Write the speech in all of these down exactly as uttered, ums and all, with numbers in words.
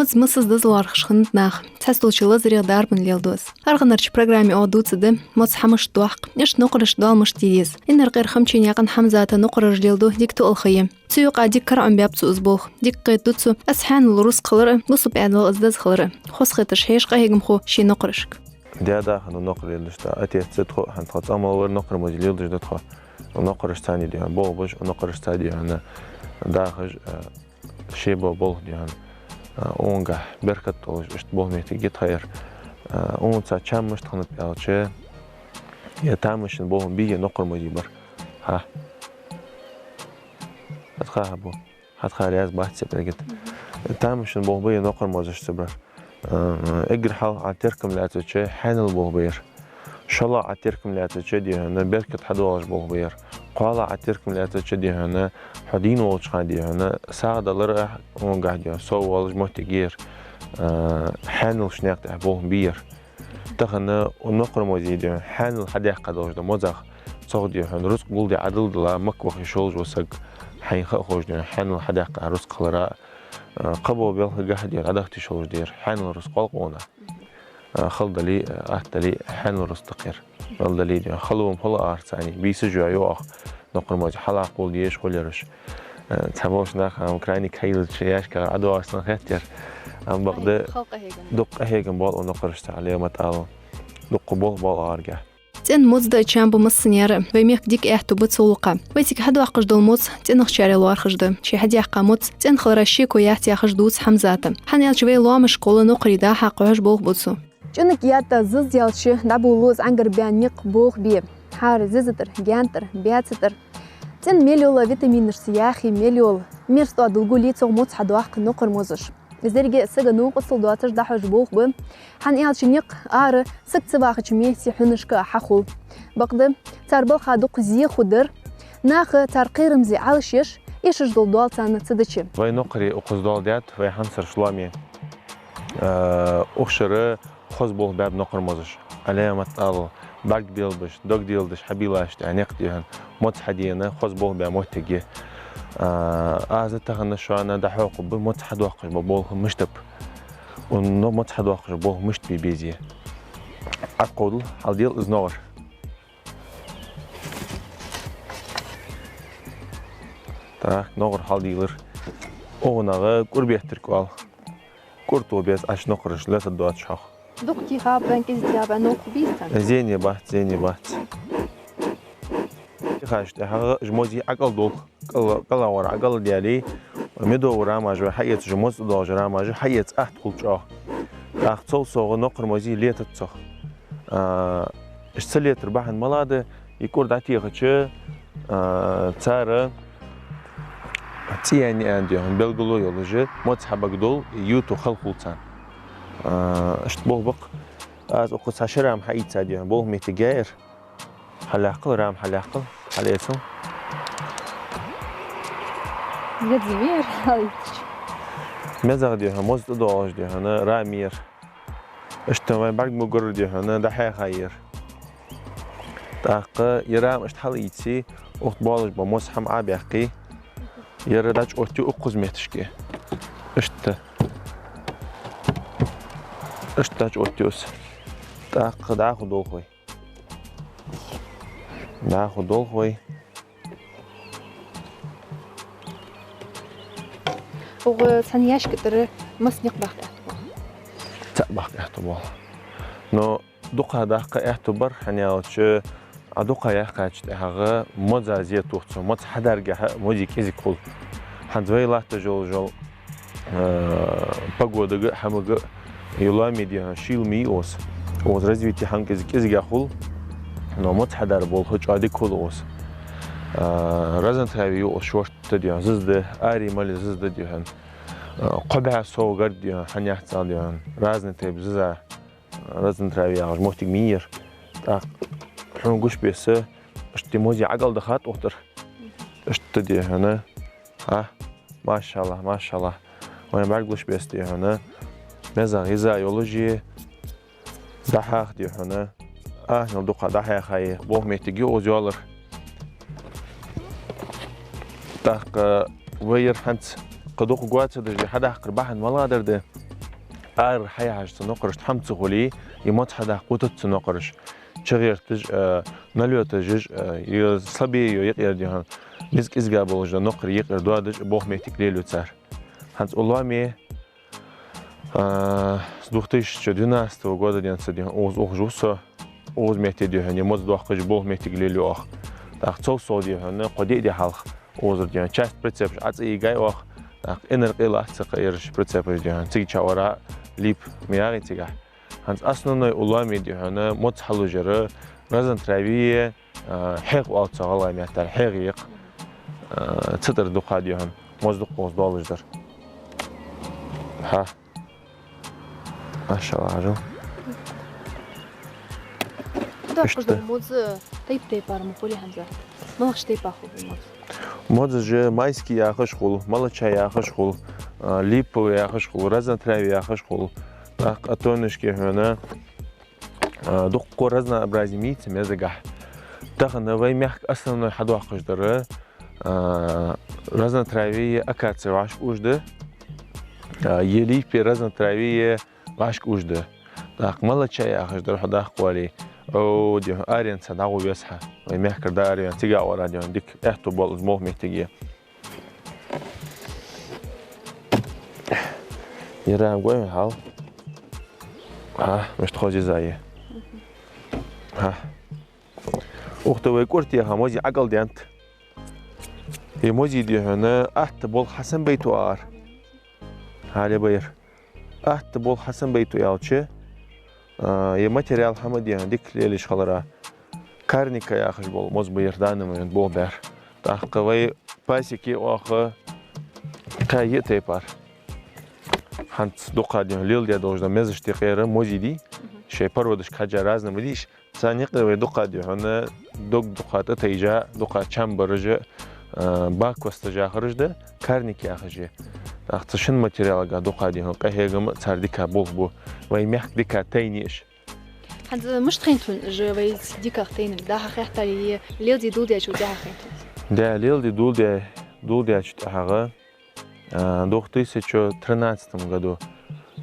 Моз массаза деза лоархӀаш хиннад наха. Цхьацца долча лазарех дарбан леладу из. АргӀанарча программе оаха дувцаргда моз хьа мишта доаккх, иштта нокхарашта доал мишта де деза. Инаркъера Хамченаькъан Хьамзата нокхараш леладу дика тоъал ха я. Цу юкъа дика кара Ӏомабаьб цо из болх. Дика кхетаду цо, из хьаьнал рузкъа хилар а, бусалба Ӏаьдалах из деза хилар а. Хоза хеташ хьежаш къахьегамхо ший нокхарашка. Даь-да хинна нокхар леладеш да, отец да тхо, хӀанз тхо цӀа мел вар, нокхар мозий леладеш да тхо. Нокхарашца цхьана дехьа болх беш, нокхарашца дехьа дахаш, а, ше бо болх дехьа, а, укхангахь беркат долаш, иштта болх моттиг я тха ер. А, укханца чам мишта хиннад аьлча, е тамашийна болх бе, е нокхар мозий бар. Хьа. Хьатха хьа бу. Хьатха раьза бац се пергет. Тамашийна болх бе, е нокхар мозашца бар. Э, эггара хьалха Ӏа теркам лаьцача хьаьнал болх бе ер. ШоллагӀа Ӏа теркам лаьцача дехьа беркат хьадоалаш болх бе ер. КхоалагӀа Ӏа теркам лаьцача дехьа, хьо дийна волча хана дехьа, сагӀа далар а укхангахь дехьа, сов волаш моттиг я ер. Э, хьаьналашта наькъа тӀа болх бе ер. Тахан нокхар мозий дехьа хьаьнал хьадаьккха долаш да мозах. Цох дехьа рузкъа гулде Ӏадал дала, Макка ваха йиш йолаш ва саг, хьайна ха а ховш дехьа хьаьнал хьадаьккха рузкъа хилара. Э, кхыбола белхагахь дехьа дӀадахийта йиш йолаш да ер хьаьнал рузкъа халкъона. Э, хала дале, атта дале, хьаьнал рузкъа да ер. Мел дале дехьа хала вум хала арцани, бийса жо йоах, нокхар мозий хьалакхул деш хулераш. Э, цхьаболча наха ам крайне кхайилча яшка ӀадоагӀаш санна хеттар. Ам бакъда дукха къахьегам боал нокхарашца, Ӏалемат ала. Дукха болх боал аргахь. ЦӀен моз да чам ба массане а, вай мехка дика аьттув ба цул укхаза. Вай цига хьадоаккхаш дола моз цӀенагӀчарех лоархӀаш да. Ше хьадаьккха моз цӀена хилара шеко яц яхаш дувц Хьамзата. ХӀана аьлча вай лоамашка гӀолла нокхарий дӀа-хьа кхухьаш болх бу цо. ЧӀунаг ятта зиза яьлча дӀаболалу из Ӏаьнгара баьнна никъ болх бе. ХӀара зиза тӀара, гаьна тӀара, баьца тӀара. ЦӀен мел йола витаминашца яхий мел йола. Мерза тӀоа долга лецагӀа моз хьадоаккх нокхар мозаш. Зерриге сага новкъостал доацаш дӀахьош болх ба. ХӀана аьлча никъ ара саг ца вахача метте хьунашка а хьахул. Бакъда цар балха дукха зе хургдар. Наха цар кхерамзле Ӏалашъеш, эшаш дола доал царна ца дича. Вай нокхарий укхаза доал даьд, вай хьамсара лоаме. Э, укх шера хоза болх баьб нокхар мозаш. Ӏалемат ала, бӀарг белабеш, дог делдеш хьабийллача тӀехьа никъ дехьа моз хьадена, хоза болх баь моттиг я. А, аз тахан шоана дӀахьокхаргба моз хьадоаккхаш бола болх мишта ба. Укх моз хьадоаккхаш бола болх мишта бе беза. Ӏокховдал, хьалдел из ногӀар. Так, ногӀар хьалдийлар. УкханагӀа кӀур беттарг оал. КӀур тоха беза Ӏаш нокхараш лесад доацаш хьох. Дукха тийха бен кӀезига бен нокха бийста. Зене бац, зене бац. Тихаш тӀехьагӀа жа мозий ӀокӀалдолх. КӀала-, кӀалагӀвар ӀокӀалдаьле, медовый рамаш вай хьаэца, жа моз тӀадоагӀаш рамаш хьаэца атта хул чӀоагӀа. ТӀаккха цул совгӀа нокхар мозий летац цох. А, иштта ца летар бахьан малагӀа да, из кӀур дӀатехача, а, цар цӀи яьннай аьнна дехьа белгало йолаш, моз хьабагадоал, юту хала хул царна. А, иштта болх ба-кх. Аз укхаза цхьа ши рама хьаийцад дехьа, болх моттиг я ер. Хьалаьккхал, рама хьалаьккхал, хьалэцал. Медза вер хьалаийцача. МезагӀа дехьа моз тӀадоагӀаш дехьа рама я ер. Иштта вай бӀарг мугар дехьа дӀахьехай ер. ТӀаккха ер рама иштта хьалаийце, укх тӀа болаш бола моз хӀама Ӏобаьккхе, ер дӀачуоттаю укхаза метташка. Иштта. Иштта дӀачуоттаю из. ТӀаккха дӀахо долх вай. ДӀахо долх вай. Укх цхьан ящика тӀара масса никъ баккха аьттув боал? ЦаӀ баккха аьттув боал. Но дукха даккха аьттув бар, хӀана аьлча, Ӏа дукха яьккхача тӀехьагӀа моза зе тох цо, моз хьадаргахьа мозий кӀезига хул. ХӀанз вай латташ йола, йола, э, погодага а, хӀамага а, из лоаме дехьа шийла ма йий укхаза. Укхаза развитие хӀама кӀезига, кӀезигагӀа хул, но моз хьадар болх чӀоагӀа дика хул укхаза. Э, разнотравье я укхаза шортта дехьа зиза да, аре-мале зиза да дехьа. Э, кхо бӀаь сов гаргга дехьа, хӀана яц аьлча дехьа, разный тайпа зиза. Разнотравье яхаш моттиг ма йий ер. ТӀаккха хьона гуш беса, иштта мозий ӀокӀалдахад укх тӀара. Иштта дехьа. А, машаллахӀ, машаллахӀ. Вай бӀарг луш беса дехьа. МезагӀа йиза йолаш я. ДӀахьаха дехьа. Ахьнал дукха дӀахьехай, болх моттиг я укхаза йоалар. ТӀаккха вай ер хӀанз кхы дукха гоа ца деш хьадаккхара бахьан малагӀа дар да? Ара хьаяхьаш цу нокхарашта хӀама ца хуле, из моз хьадаккха гӀертац цу нокхараш. ЧагӀерташ а, налёташ а, из слабее йола юкъера дий хьона, низ кӀезига болаш дола нокхарий юкъера доадеш а болх моттиг лелаю цар. ХӀанз укх лоаме, а, с двух тысячи двенадцатого года денз дий хьона укхаза ухаш ва со. Укхаза метте дий хьона из моз доаккхаш болх моттиг лелаю оаха. ТӀаккха цул совгӀа дий хьона кхо-диъ ди хьалха укхазара дий хьона часть прицепаш ӀоцӀайийгай оаха. ТӀаккха инар къайла а ца кхайраш прицепаш дий хьона цига чакхвара липа ма ягӀий цигахь. ХӀанз основной укх лоаме дий хьона моз хьалуш яр разнотравие, а, хьегӀ оал цох гӀалгӀай меттала, хьегӀ я-кх, а, цу тӀара дукха дий хьона моз дукха укхаза доалаш дар. ХӀа. Машалла, хьажал. Доккхаш да моз тайп-тайпара ма хулий хӀанз. МалагӀча тайпах хул моз? Мозаш майский яхаш хул, молочай яхаш хул, а, липовый яхаш хул, разнотравие яхаш хул. ТӀаккха а тонышке хьона, а, дуккха разнообразие ма йий цу мезагахь. Тахан вай мехка основной хьадоаккхаш дар, а, разнотравие акация вӀашкаӀуш да, а, е липа разнотравие вӀашкаӀуш да. ТӀаккха молочай яхаш дар хьадаккха вале, о, дий хьона, аренца дӀагӀо веза хьо. Вай мехкара дӀаараваьнна, цига а вара дий хьона дика аьттув бола из болх моттиг я. Яра гой хьона хьал. ХӀа, мишта хоза еза е. ХӀа. Ухта вай кӀурте яха мозий Ӏокъал деннад. Е мозий дий хьона атта болх хьасан байту ара. Хьале байр. Атта болх хьасан байту аьлча, а, е материал хӀама дий хьона дика лелаш хилара. Карника яхаш бола моз ба ер данный момент болх баьр. ТӀаккха вай пасеке оаха кхаь-йиъ тайпара. ХӀанз дукха дий хьона леладе долаш да мезаш тӀехьара мозий дий. Шоай породашка хьежжа разный ма дий уж. Царна юкъера вай дукха дий хьона дог дукха тӀатайжа, дукха чам баража, а, бакостажа харжа да, карник яхаш я. ТӀаккха цу шин материалага дукха дий хьона къахьегам а цар дика болх бу. Вай мехка дика тайнеш. ХӀанз мишта хайнад хьона уж вай дикагӀа тайнар? ДӀахо хеттар е леладе дулдечул тӀехьагӀа хайнад хьона? Да, леладе дулде, дулдечул тӀехьагӀа, а, двух тысячи тринадцатом году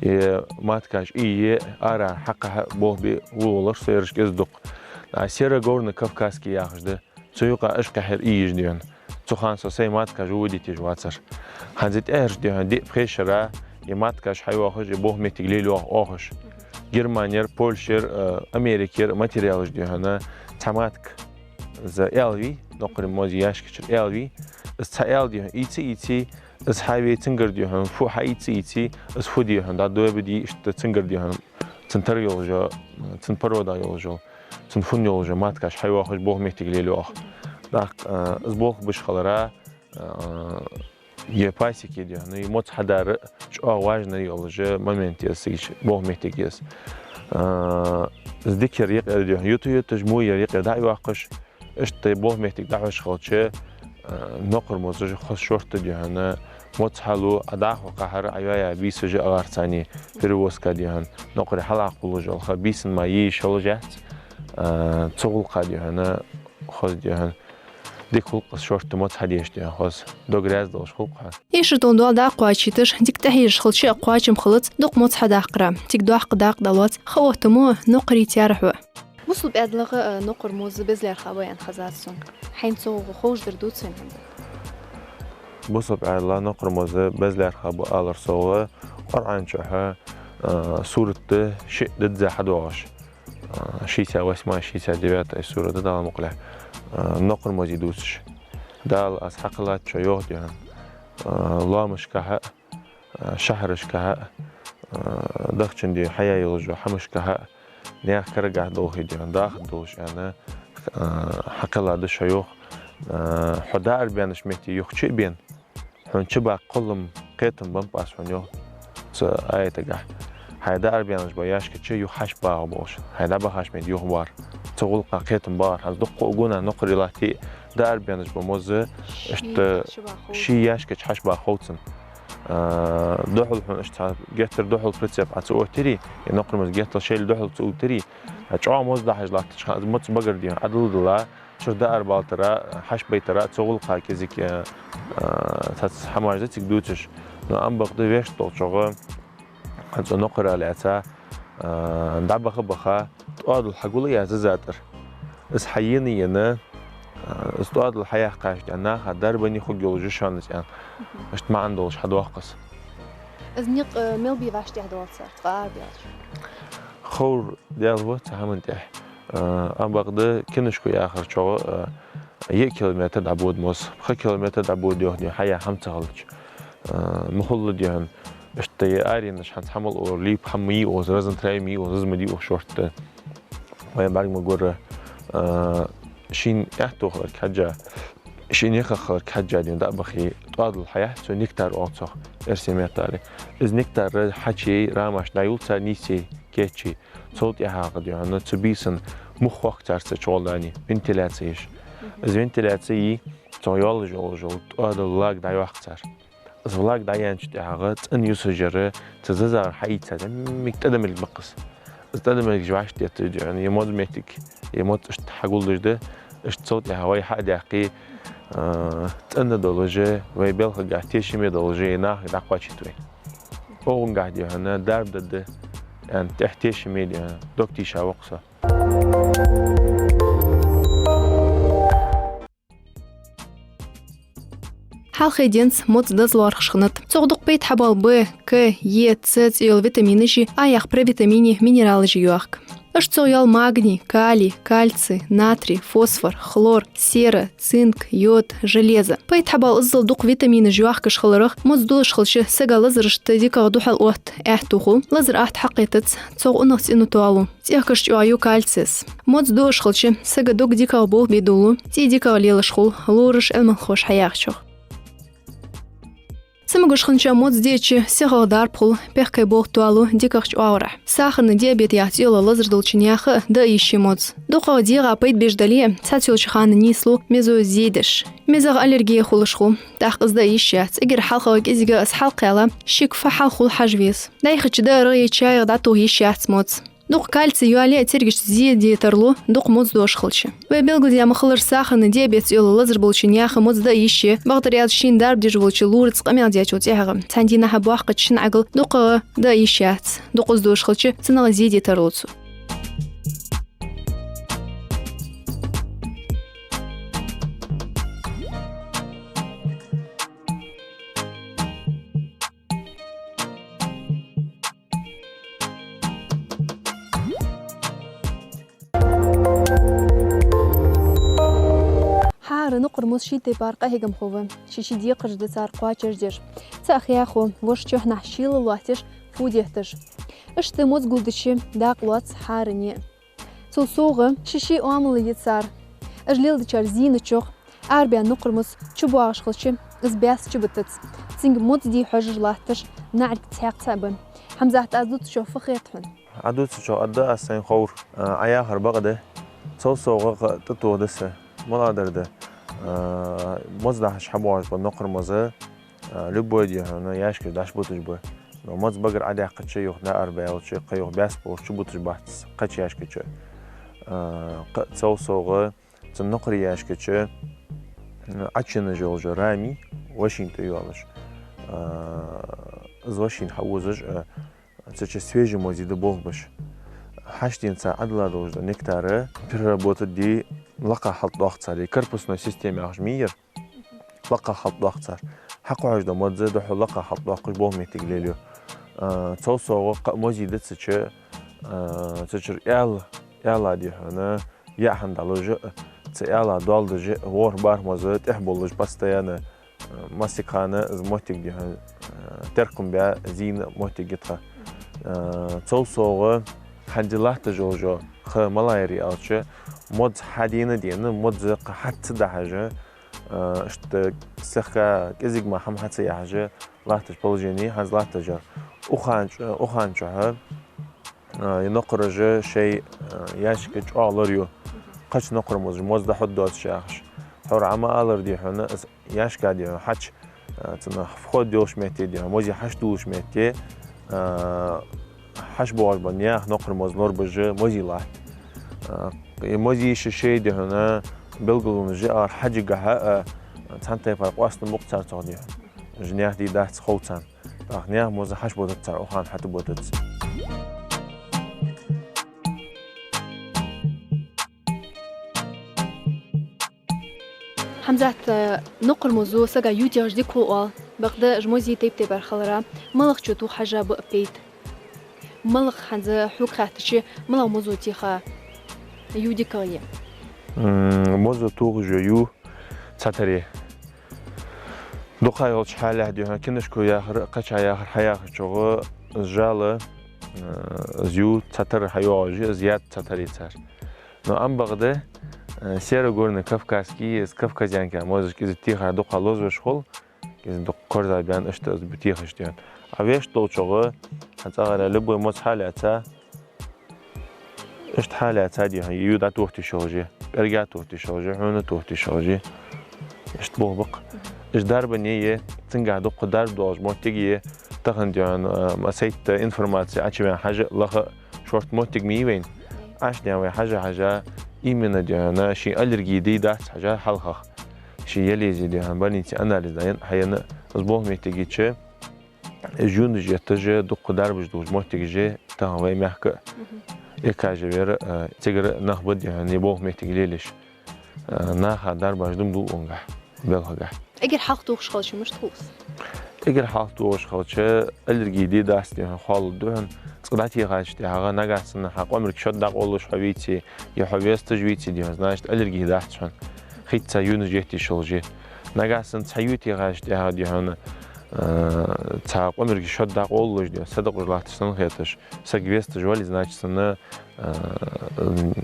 е маткаш ийе ара хьакхахьа болх бе волавелар со ераш кӀезига дукха. А, серогорно-кавказский яхаш да. Цу юкъа уж къахьийгар ийеш дий хьона. Цу хана со сай маткаш выводить еш вацар. ХӀанз тӀехьарча дий хьона диъ-пхе шера е маткаш хьайоахаш, е болх моттиг лелайоах оаха уж. Германера, Польшера, а, Америкера материалаш дий хьона цхьа матка из аьлвий, нокхарий мозий яьшка чура аьлвий, из цхьа аьла дий хьона ийца, ийца, из хьавеце цунгара дий хьона фу хьаийца, ийца, из фу дий хьона дӀадоабаде, иштта цунгара дий хьона цун тара йолаш йола, цун породах йолаш йола, цун фун йолаш йола маткаш хьайоахаш болх моттиг лелайоах. ТӀаккха, а, из болх беш хилара, а, е пасеке дий хьона, е моз хьадар чӀоагӀа важный йолаш йола момент я из, цига болх моттиг я из. А, из дикаяр юкъера дий хьона юта-юташ, мо яр юкъера дӀа а йоаккхаш, иштта болх моттиг дӀахьош хилча, а, нокхар мозаш хоза шортта дий хьона моз хьалу, Ӏа дӀахо кхахьар, Ӏа йоаяь бийсаш а агӀар царна перевозка дий хьона, нокхарий хьалхагӀа кхуллаш йола ха бийсан мара е йиш йолаш яц, а, цу гӀулакха дий хьона хоза дий хьона. Дика хул-кх из шортта моз хьадеш дий хьона хоза. Дог раьза долаш хул-кх хьона. Эшаш дола доал дӀакхоачийташ, дика тӀехьежаш хилча а кхоачам хилац дукха моз хьадаккхара. Цига доккха дакъа далац. Ха отта мо нокхарий терахьа. Бусалба Ӏаьдалах, а, нокхар моз беза лаьрхӀа ба аьнна хезад сона. Хьайна цох ховш дар дувца вайна хӀанз? Бусалба Ӏаьдалах нокхар моз беза лаьрхӀа ба алар совгӀа, Къуръан чу, а, сурат да шиъ дизза хьадоагӀаш. А, шестьдесят восьмая, шестьдесят девятая сура да Дала мукъалехь, а, нокхар мозий дувцаш. Дала, аз хьакхеллад шо йоах дий хьона, а, лоамашкахьа, а, шахьарашкахьа, а, дахчан дий хьаяь йолаш йола хӀамашкахьа, наьха карагахьа долхий дий хьона даха долаш аьнна, а, хьакхеллад шо йоах, а, хьо даар баьннача метте юха чу а бена, хьона чубаккха кхоллам, кхетам беннаб аз хьона йоах цу аятагахьа. Хьай даар баьннача ба яьшка чу юха хьаьша багӀа болаш, хьай дӀабахача метте юха бар. Цу гӀулакха кхетам багӀар. ХӀанз дукха гонахьа нокхарий латте а даар баьннача ба моз, иштта ший яьшка чу хьаьша багӀа хов цунна. А, духьал хьона иштта геттара духьал прицеп Ӏа ца оттаярий, е нокхар моз геттара шоайла духьал ца увттарий, а, чӀоагӀа моз дӀахьажа латтача хана из моц багара дий хьона Ӏодилла, чура даар балтара, хьаьша байтара, цу гӀулакха кӀезига, а, цхьацца хӀамаш да цига дувцаш. Но ам бакъда вешта долчох, Хьан цо нокхара лаьца, а, дӀабаха-баха, тӀоадал хьагулъяь зиза тӀара. Из хьаена-ена, а, из тӀоадал хьаяьккхача, наха дарбане хургйолаш я шоана из аьнна. Иштта маӀан долаш хьадоаккх из. Из никъ, э, мел бе вӀаштӀехьадоал цар, ткъаь арбаьлча? Ховр даьлар цу хӀаман тӀехь. А, а бакъда киношка яхар чӀоагӀа, а, йиъ километр дӀабода моз, пхи километр дӀабода йоах, дий хьона, хьаяь хӀама ца хилча. А, ма хулла, дий хьона, иштта е аренаш хьанца хӀама лур, лийпа хӀама ма йий укхаза, разнотрая ма йий укхаза, из ма дий укхаза шортта. Вай бӀарг ма гурра, а, шийна аьттув хиларга хьежжа, шийна яха хиларга хьежжа, дий хьона, дӀа а бахе, тӀоадал хьаяхь, цо нектар оал цох, эрсий меттала. Из нектар хьачуйий, рамаш дӀаюл цар нийсъяй, кийчъяй. Цул тӀехьагӀа, дий хьона, цу бийсан мух хохк цар цу чу гӀолла, вентиляци еш. Из вентиляци йий, цох йоаллаш йолаш йола тӀоадал, влага дӀайоаккх цар. Из влага дӀаяьнначул тӀехьагӀа цӀена юсаш яр цу зизагара хьаийца, миг тӀадамилг баккхас. Из тӀадамилгаш вӀаштӀехьа, дий хьона, е моз моттиг, е моз иштта хьагулдеш да, иштта цул тӀехьагӀа вай хьа а даьккхе, а, цӀена долаш, вай балхагахьа тешаме долаш, е нахага дӀакхоачийт вай. Укхунгахьа, дий хьона, дарба дергда аьнна тӀехьа тешаме, дий хьона, дог тийша ва-кх со. Хьалхе денз моз деза лоархӀаш хиннад. Цох дукха пайда хьабоал Б, К, Е, Ц цӀи йола витаминаш, А яха провитаминаш, минералаш йоахк. Иштта цох йоал магний, калий, кальций, натрий, фосфор, хлор, сера, цинк, йод, железо. Пайда хьабоал иззал дукха витаминаш йоахкаш хиларах, моз дуаш хилча, сага лазарашта дикагӀа духьал отта аьттув хул, лазар атта хьакхетац, цох унахцӀено тоалу. ЦӀехкаш чӀоагӀа ю кальцийс. Моз дуаш хилча, сага дог дикагӀа болх бе довлу, цӀий дикагӀа лелаш хул, лораша, Ӏилманхоша хьаяхачох. Цамогаш хиннача моз диача, сихагӀа дарба хул, пехкай болх тоалу дикагӀча оагӀорахьа. Сахарни диабет яха цӀи йола лазар долча наьха а даа йиш я моз. ДукхагӀа дегӀа пайда беш дале а, цхьацца йолча хана нийслу мезо зе деш. МезагӀа аллергия хулаш хул, тӀаккха из даа йиш яц. Эггара хьалхагӀа кӀезига из хьалкхаьлла, шиъ-фу хьалха хул хьажа веза. ДӀайхача даарагӀа е чайгӀа дӀатоха йиш яц моз. Дукха кальций йоале а, цергашца зе де тарлу, дукха моз дуаш хилча. Вай белгалдаь ма хиллара, сахарни диабет цӀи йола лазар болча наьха моз даа йиш я, бакъдар аьлча, шийна дарба деш волча лораца къамаьл дечул тӀехьагӀа. Цхьан дийнахьа боккхача шин Ӏагал дукхагӀа даа йиш яц. Дукха из дуаш хилча, цунах зе де тарлу цо. ХӀара нукхара моз ший тайпара къахьегамхо ва, ший-ший декхараш да цар кхоачашдеш. Цаӏ хьехо, воша чухьнахьа шийла лоаттадеш, фу детташ. Иштта моз гулдича дакъа лоац хӀаране а. Цул совгӀа ший-ший оамал я цар. Уж леладечар зийначох, арабаьнна нукхара моз чубоагӀаш хилча, из баьс чубитац. Цунга моз де хьожаш латташ наӀарга цхьаькха цаӀ ба. Хьамзат, аз дувцачох фу хет хьона? Ӏа дувцачох аргда аз сайна ховр. А, Ӏа яхар бакъда. Цул совгӀа кхы а тӀатоха да са. МалагӀдар да? А, моз дахьаш хьабоагӀаш бола нукхара моз, а, любой, дий хьона, яьшкаш дӀачубуташ ба. Но моз багара Ӏодаьккхача, юха дӀаарабаьлча, кхы юха баьс болаш чубуташ бац кхыча яьшка чу. А, кхы а цул совгӀа цу нукхара яьшка чу, м, Ӏочуенна йолаш йола рама, вошийна тӀайоалаш. А, из вошийна хьаозаш, а, цу чу свежий моз де болх беш. Хьаштденца Ӏодилла долаш дола нектар переработать де лакха хьалтӀадоаккх цар, е корпусной система яхаш ма йий ер. Лакха хьалтӀадоаккх цар. Хьакхухьаш дола моз духьал лакха хьалтӀадоаккхаш болх моттиг лелаю. А, цул совгӀа кхы а моз да цу чу, а, цу чура аьла, аьла, дий хьона, яа хӀама дӀалуш а, цу аьла доалдеш а, ворхӀ-бархӀ моз тӀехьа болаш постоянно, а, массехана из моттиг, дий хьона, а, теркам баь, зийна моттиг я тха. А, цул совгӀа хӀанз латташ йолаш йола ха малагӀа я аьлча, моз хьадена-дена, моз кхы хьа ца дахьаш, а, иштта слегка кӀезига мара хӀама хьа ца яхьаш латташ положени хӀанз латташ яр. Укх хана чу-, укх хана чухьа, а, е нукхараш шоай, а, яьшка чӀоагӀа лораю. Кхыча нукхара мозаш моз дӀахьоргдоацаш яхаш. Хьора Ӏа ма аллара, дий хьона, из яьшка, дий хьона, хьачу, а, цунах вход йолаш метте, дий хьона, мозе хьачудулаш метте, а, хьачубоагӀаш бола наьха нукхара моз лорабеш мозе латт. А, е мозе шоай, дий хьона, белгалонаш я, ара хьежача а, а, цхьан тайпара къоастам ба-кх цар цох, дий хьона. Уж наьха дий-дац хов царна. Ах, наьха моза хьаш бодац цар, укхан хьата бодац. Хьамзат, э, нокхар мозо сага ю тӀехьаш дика хул оал. Бакъда уж мозий тайп-тайпара хилара, малагӀчо тох хьажа ба пайда? МалагӀа хӀанз хьога хаьттача, малагӀа мозо теха ю дикагӀа я? М, мозо тохаш я ю цхьатарра. Дукха йолча хьале дий хьона, кинашка яхар, кхыча яхар, хьаяхачох, из жала, э, из ю цхьатарра хьайоагӀаш я, из яц цхьатарра цар. Но ам бакъда, э, северогорно-кавказский, из кавказянкий мозашка из теха дукха лозавеш хул, из дукха корзагӀбаьнна, иштта из техаш дий хьона. А вешта долчох, хӀанз цӀагӀара любой моз хьалаьца, иштта хьалаьца дий хьона, ю дӀатохийташ йолаш я, пӀелга тохийташ йолаш я, хьона тохийташ йолаш я. Иштта болх ба-кх. Уж дарбане я, цунгахь дукха дарба долаш моттиг я, тахан дий хьона, а, ма сайтта информаци Ӏочуваьнна хьажа лаха шортта моттиг ма йий вайна. Ӏаш дий хьона вай хьажа-хьажа, именно дий хьона ший аллерги дий дац хьажа хьалхагӀа. Ший ялезе дий хьона больнице анализ дӀаяьнна, хьаяьнна, из болх моттиг я чу, уж юнаш етташ, дукха дарбаш долаш моттигаш я тахан вай мехка. Мгм. Экажа вера, э, цигара нах ба дий хьона, е болх моттиг лелаеш. Э, наха дарбаш дум дул онгахь, белхагахь. Эггара хьалха тохаш хилча мишта хул из? Эггара хьалха тохаш хилча, аллерги дий дац дий хьона, хоалургда хьона. Цкъа дӀатехача тӀехьагӀа нагахьа санна хьа къомарга шод дӀакъовлаш хьо веце, е хьо весташ веце дий хьона, значит, аллерги дац хьона. Хитца юнаш етташ йолаш я. Нагахьа санна цхьа ю техача тӀехьагӀа дий хьона, э, цхьа къомарга шод дӀакъовлалуш дий хьона, садакъаш латташ санна хеташ, саг весташ вале, значит, санна, э,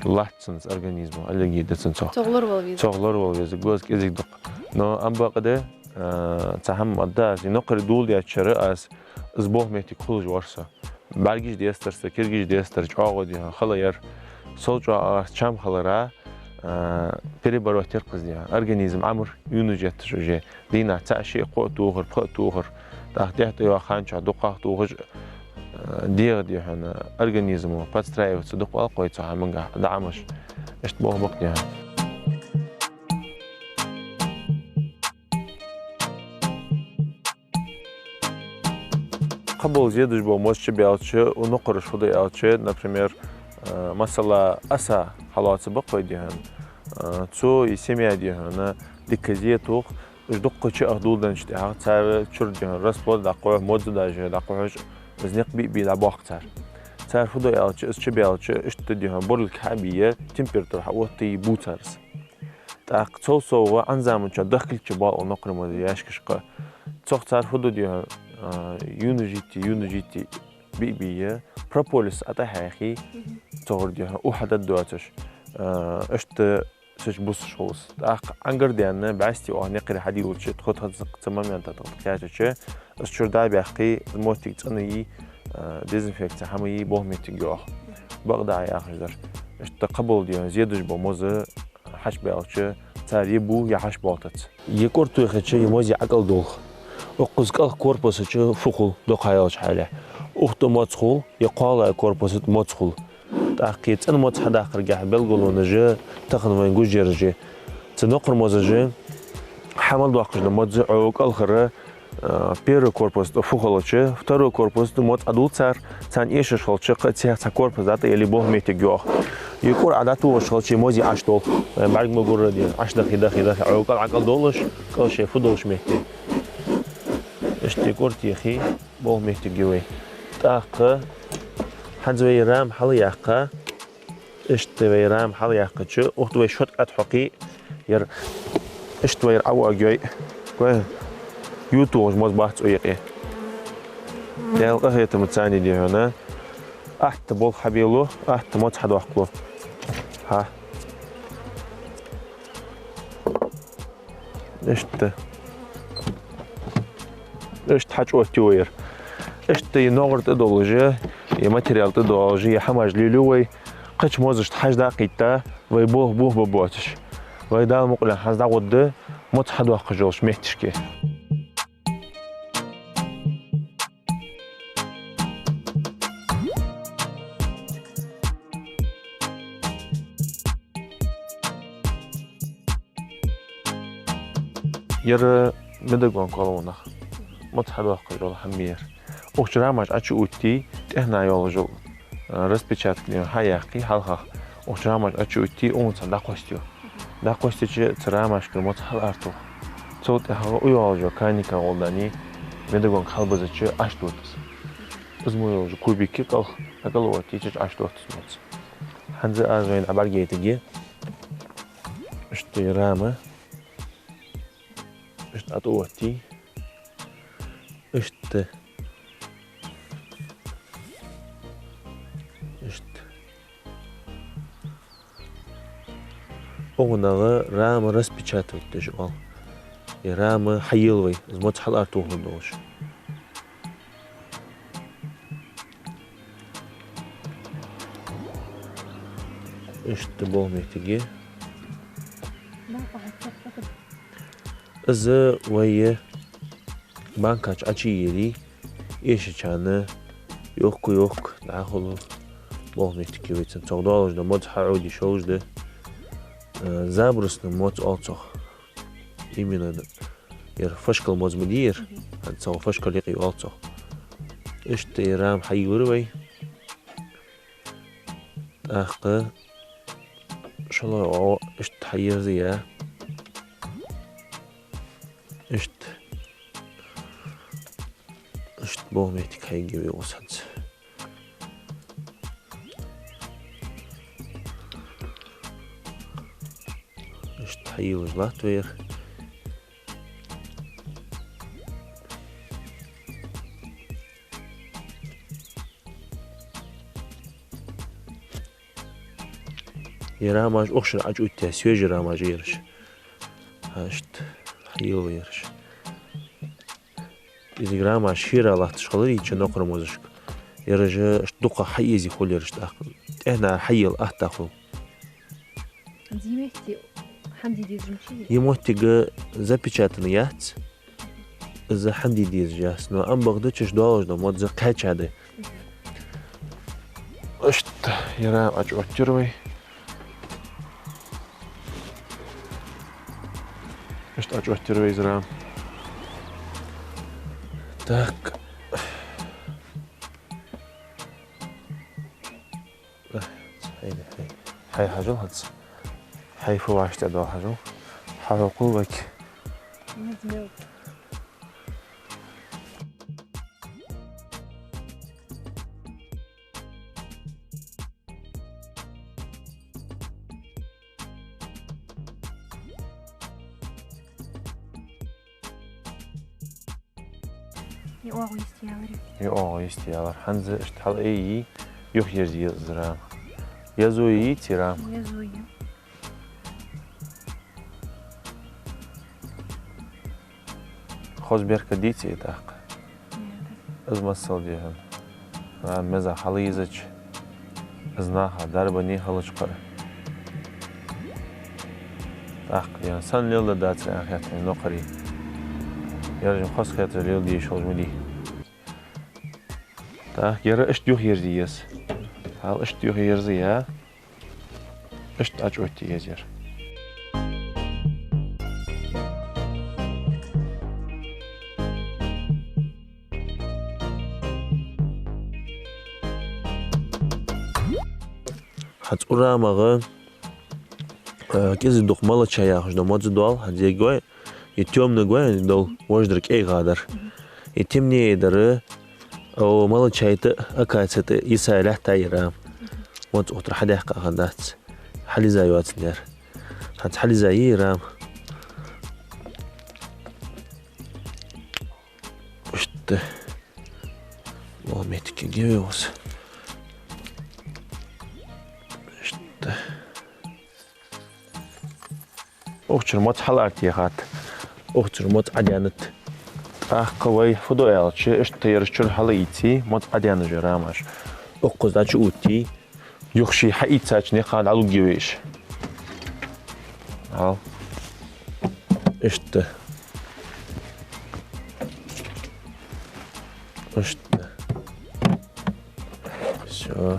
латт цун организмо, аллерги да цун цох. Цох лоравала веза. Цох лоравала веза, гоза кӀезига дукха. Но ам бакъда, э, цхьа хӀама да аз, и нокхаре доладаьча шера аз, из болх моттиг хулаш вар со. БӀаргаш дестар са, киргаш дестар, чӀоагӀо дий хьона хала яр. Сол чӀоагӀа аз чам хилара, а, перебороть яр-кх из дий хьона. Организм Ӏамар юнаш етташ уже. Дийнахьа цаӀ, шиъ, кхоъ тохар, пхиъ тохар. ТӀаккха дехьа тӀайоагӀача хана чу дукхагӀа тохаш, а, дегӀа дий хьона организмо подстраиваться дукха оал-кх вай цу хӀамангахь, дӀаӀомаш. Иштта болх ба-кх дий хьона. Кхыбола зе деш бола моз чубаьлча, укх нокхараш фу ду аьлча, например, э, масала, Ӏаса хьалоаца ба-кх вай дий хьона, э, цо е семья дий хьона дика зе тох, уж дукха чу ах доладеннача тӀехьагӀа цар чура дий хьона расплод дӀакхухь, моза даже дӀакхухьаш, из никъ бий-бий дӀабоаккх цар. Цар фу ду аьлча, из чубаьлча, иштта дий хьона бурлиг хьа а бий, температура хьаоттае бу цар из. ТӀаккха цул совгӀа Ӏан заман чу дахкалча боал укх нокхарий мозий яьшкашка. Цох цар фу ду дий хьона, а, юнаш йитте, юнаш йитте бий-бий, прополис ӀотӀахьаьхе, цогӀар дий хьона, ух хьадад доацаш. А, иштта сачу бусаш хул из. ТӀаккха Ӏангар даьнна, бӀаьсти оаха никъ хьадийлача, тхо тха цу момента тӀа кхаьчача, из чура дӀабаьккхе, моттиг цӀена йий, а, дезинфекци хӀама йий, болх моттиг йоагӀа. Бакъда яхаш дар. Иштта кхыбола дий хьона зе деш бола моз хьачубаьлча, цар е бу, е хьачубоалийтац. Е кӀур тохача, е моз е ӀокӀалдолх. Укхаза кӀалха корпуса чу фу хул, дукха йолча хьале? Ух тӀа моз хул, е кхоалагӀа корпуса тӀа моз хул. ТӀаккха е цӀена моз хьадаккхаргахьа белгалонаш тахан вайна гуш яраш я. Цу нокхарий мозаша хьа мел доаккхаш да моз Ӏо кӀалхара, а, первый корпуса тӀа фу хилча, второй корпуса тӀа моз Ӏодул цар, царна эшаш хилча, кхы а цхьа корпус дӀатӀаеле болх моттиг йоагӀа. Е кӀур Ӏа дӀатохаш хилча, е моз е Ӏаш долх. Вай бӀарг ма гурра дий хьона, Ӏаш дахе, дахе, дахе, Ӏо кӀал ӀокӀалдолаш, кӀал шоай фу долча метте. Иштта е кӀур техе, болх моттиг я вай. ТӀаккха хӀанз вай рама хьалъяккха, иштта вай рама хьалъяккхача, ух тӀа вай шод кӀатхьокхе, ер иштта вай ер Ӏовоагайой. Гой, ю тохаш моз бац укх юкъе. Даьла къахетамца царна дий хьона, атта болх хьабело, атта моз хьадоаккхало. Хьа. Иштта. Иштта хьачуоттаю вай ер. Иштта е ногӀар тӀадоллаш, е материал тӀадоллаш, е хӀамаш лелаю вай. Кхыча мозашта хьажа дӀакхийтта, вай болх бух ба боацаш. Вай Дала мукъалехь хӀанз дӀагӀоргда моз хьадоаккхаш йолча метташка. Ер медагон колонах. моцал хьадоаккхаш дола хӀама я ер. Укх чу рамаш Ӏочуоттий, тӀехьа йолаш йола, а, распечатка ден хьаяьккхий хьалхагӀа. Укх чу рамаш Ӏочуоттий, укхунца дӀакхоссайой. ДӀакхоссайича цу рамашкара моцал хьалаартох. Цул тӀехьагӀа укх йолаш йола каника гӀолла дани, медогонка хьалбизача Ӏочудоттаду из. Из мо йолаш йола кубик кӀал, кӀал оттайича Ӏочудоттаду из моцал. ХӀанз аз вайна дӀабӀаргаяйтаргья. Иштта рама. Иштта тӀаоттий. Иштта. Иштта. УгӀунагӀа рама распечатывать деш оал. Е рама хьаеллай, из моцал хьалаартохаш долаш. Иштта болх беттиг я. Из вай банка чу Ӏочуеллий, эшачарна йохка-йохка дӀахо болх беттиг я вай цун. Цох долаш да, моцал хьаӀодеш йолаш да. Э, забросни моцал оал цох. Именно да. Ер фашкал моцал ма дий ер. Мгм. ХӀанз цох фашкал юкъе оал цох. Иштта ер рама хьаеллар вай. ТӀаккха шоллагӀа иштта хьаерзаяь. Иштта. Иштта болх беттиг хьаергья вай укхаза хӀанз. Иштта хьаеллаш латт вай ер. Ер рамаш укх шера Ӏочуоттаяь, свежий рамаш я ераш. ХӀанз иштта хьаелла ераш. Из рамаш шера латташ хилар, из чу нокхар мозашка. Ераш иштта дукха хьаэзе хул ераш тӀаккха. ТӀехьа хьаелла атта хул. Из метте хӀама де дезаш ма дий? Из моттиг запечатанный яц. Из хӀама де дезаш яц. Но ам бакъда чу долаш да, моцал кхаьчад. Иштта ер рама Ӏочуоттаяьр вай. Иштта Ӏочуоттаяьр вай из рама. Так. Хьай, хьай. Хьай хьажал хӀанз. Хьай фу вӀаштӀехьадоал хьажал. Хьахьокхал вай. Е оагӀув йистеялар. Е оагӀув йистеялар. ХӀанз иштта хьалъайий, юхаерзае еза из рама. Еза йий цу рама? Еза я. Хоза беркат деций тӀаккха? Нет. Из масал дехьа. Рама меза хьалъайизача, из наха дарба не хилча кхы. ТӀаккха ер санна леладаьдацар аьнна хет вайна нокхарий. Ераш хоза хеташ леладе йиш йолаш ма дий. ТӀаккха ер иштта юхаерзае еза. Хьал иштта юхаерзаяь. Иштта Ӏочуоттае еза ер. ХӀанз укх рамагӀа, э, кӀезига дукха молоча яхаш да моцал доал, хӀанз ергья вай, е тёмнаг вай, доал вождар кӀайгӀа дар. Е темнее дар, о, молоча тӀа, акаци тӀа йисай латт ер рама. Моцал укх тӀара хьадаьккха хиннадац. Хьалъиза йоацандаь. ХӀанз хьалъиза йий рама. Иштта. О, меткиге вевас. Иштта. Укх чура моцал хьалаартехад. Укх чура моцал Ӏодаьннад. ТӀаккха вай фу ду аьлча, иштта ераш чура хьалаийций, моцал Ӏодаьнна уж рамаш. Укхаза дӀачуоттий, юха ший хьаийцача никъа дӀалургья вай уж. Хьал. Иштта. Иштта. Всё.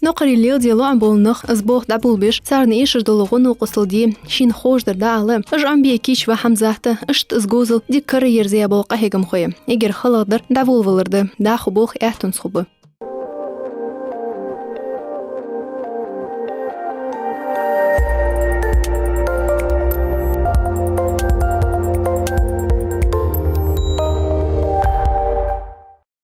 Нокхарий леладе лоӀам бола нах, из болх дӀаболабеш, царна эшаш дола гӀо-новкъостал де, шийна ховш дар дӀаала. Уж Ӏомабе кийча ва Хьамзата, иштта из говзал дика караерзаяь бола къахьегамхой. Эггара халагӀдар дӀаволавалар да, дӀахо болх аьттонца хургба.